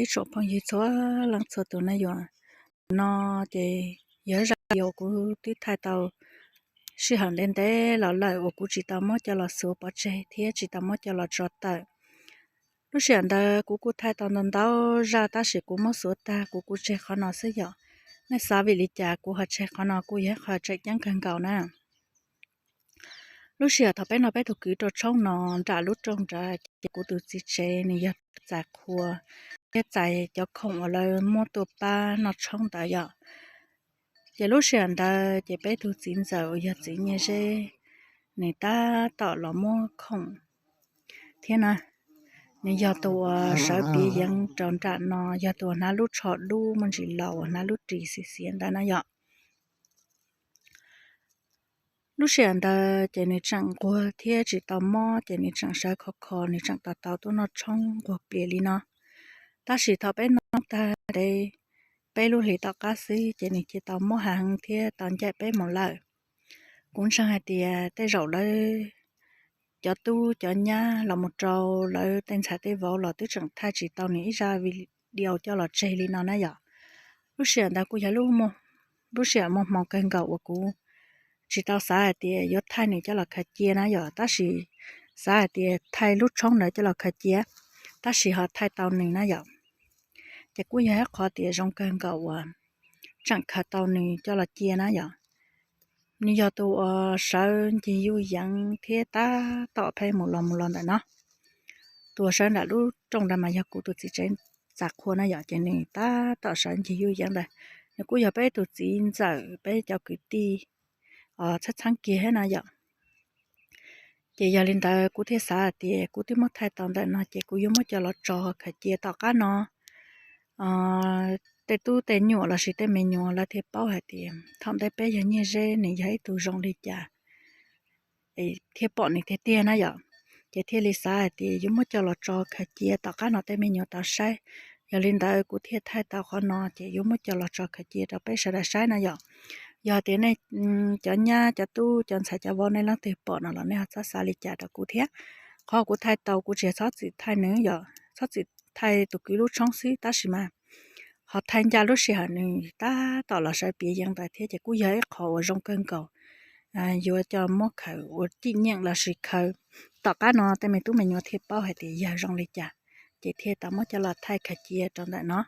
ib tsoom phooj ywg txhua leej txhua tus na yom. Ntawm no ces yog zaj video kuv twb thaij tau sij hawm ntev ntev los lawm uas kuv tsis tau muab coj los xuav pov tseg thiab tsis tau muab coj los tso tawm. Lub sij hawm ntawd kuv kuj thaij tau ntau ntau zaj tab sis kuv muab xuav tag kuv kuj tseg qhov no xwb yom. Nej xav vim li cas kuv ho tseg qhov no kuj yog ib qho tseem ceeb kawg nkaus na. Lub sij hawm thaum peb noj peb tug kwv rau tshoob no nram lub rooj nrad ces kuv tus txiv tsev nws yog txais qhua thiab txais cov khoom uas lawv muab tuaj pab noj tshoob ntawd yom. Ces lub sij hawm ntawd ces peb tug txiv ntxawm uas yog txiv Nyiaj Zeb nws tab tom los muab khoom thiab na. Nws yog tus uas sawv piav yeev rau nram no, yog tus uas hnav lub tsho dub muaj ntsis laus uas hnav lub ris xiav xiav ntawd na yom. Lub sij hawm ntawd ces nws tseem nquag thiab tsis tau mob ces nws tseem sawv khov kho, nws tseem tau tau tuaj noj tshoob nquag plias li no. Tab sis thaum peb noj tag ntev peb lub hlis tom qab xwb ces nws cia tau mob heev thiab tau ncaim peb mus lawm. Kuv ntseeg hais tias tej zaum lawv cov tub cov nyab los mus rau lawv tej ntxhais tej vauv los twb tseem thaij tsis tau nws ib zaj video coj los tseg li no na yom. Lub sij hawm ntawd kuj yog lub sij hawm muaj hmoo kawg nkaus uas kuv tsis tau xav hais tias yuav thaij nws coj los khaws cia na yom, tab sis xav hais tias thaij lub tshoob ntawd coj los khaws cia, tab sis ho thaij tau nws na yom. Ces kuj yog ib qhov tias zoo kawg nkaus uas tseem khaws tau nws coj los cia na yom. Nws yog tus uas sawv ncig yuj yeev thiab tab tom pheej mus los mus los ntawm no. Tus uas sawv nram lub rooj ntawd mas yog kuv tus txiv tsev txais qhua na yom, ces nws tab tom sawv ncig yuj yeev ntawd. Nws kuj yog peb tus txiv ntxawm peb cov kwv tij txheeb txheeb kiag thiab na yom. Ces yog li ntawd kuv thiaj xav hais tias kuv twb muab thaij tau ntawm no ces kuv yuav muab coj los tso khaws cia tom qab no tej tub tej nyuam lossis tej me nyuam lawv thiaj paub hais tias thaum ntawd peb yog Nyiaj Zeb nws yog ib tug zoo li cas thiaj pom nws tiag tiag na yom. Ces thiaj li xav hais tias yuav muab coj los tso khaws cia tom qab no tej me nyuam tau saib. Yog li ntawd kuv thiaj thaij tau qhov no ces yuav muab coj los tso khaws cia rau peb sawv daws saib na yom. Yog tias nej cov nyab cov tub cov ntxhais cov vauv nej leej twg pom no los nej ho txhob xav li cas rau kuv thiab. Qhov kuv thaij tau kuv tsis yog txhob txwm thaij nws yom, txhob txwm thaij tus kwv lub tshoob xwb tab sis mas ho thaij ncaj lub sij hawm nws tab tom los sawv piav yeev ntawd thiab ces kuj yog ib qho uas zoo kawg nkaus yuav coj muab khaws ua cim nyeem lossis khaws tom qab no tej me tub me nyuam thiaj paub hais tias yog zoo li cas, ces thiaj tau muab coj los thaij khaws cia rau ntawm no.